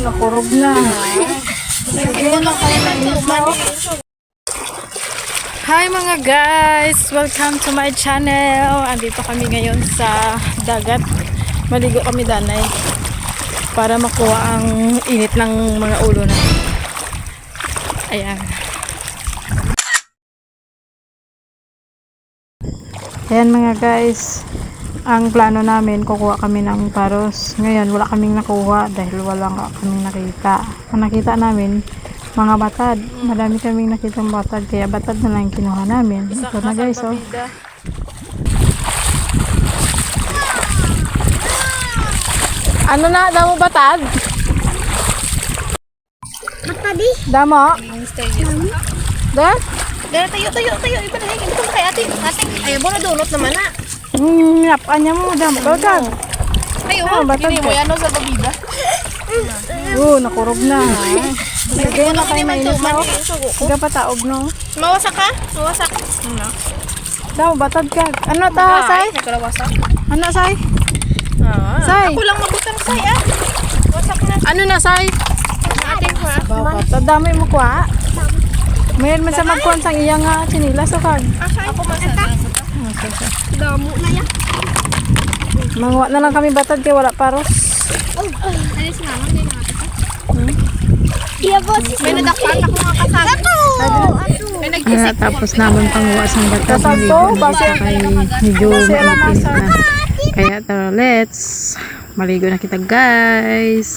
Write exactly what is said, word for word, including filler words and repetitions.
Nakurog na. Sige na kayo, mainit na, oh. Hi mga guys! Welcome to my channel! Andito kami ngayon sa dagat. Maligo kami danay para makuha ang init ng mga ulo na. Ayan. Ayan mga guys, ang plano namin, kukuha kami ng paros. Ngayon, wala kaming nakuha dahil wala nga kaming nakita. Ang nakita namin, mga batad. Madami kaming nakitang batad, kaya batad na lang kinuha namin. Ito na guys, oh. Ano na, damo batad? Matadi. Damo? Da? Dara, tayo, tayo, tayo. Iba na, ito kay ate. Ate, ay, mo na donut naman na. Hmm, yap, anya mo, damo. Bagag. Tayo, Ah, batag hindi mo ka. Yan, no, sa babida. Oh, nakurog na. Sige na kayo, mainit na, oh. Sige, pataog, no? Mawasa ka? Mawasa ka? Ano? Daw, batad ka. Ano ta, Ay, Say? Nagkalawasak. Ano, Say? Ah, Say? Ako lang mabutang, Say, ah. Wasak na. Ano na, Say? Ate ko, ah. Daw, batad. Dami mo kuha. Mayroon man sa magkuhan sang iya nga sinilas, o kag? Ako man sa Damo na yan. Manguha na lang kami batad kay wala paros. Ano si mama? Hindi na. Iya po, si May nadakpan ako mga kasama. Ato! Ato! May Kaya nagkisip tapos naman panguha sang batad. Kasal to, base Kay medyo Base mainit na. Kaya tara, let's maligo na kita, guys.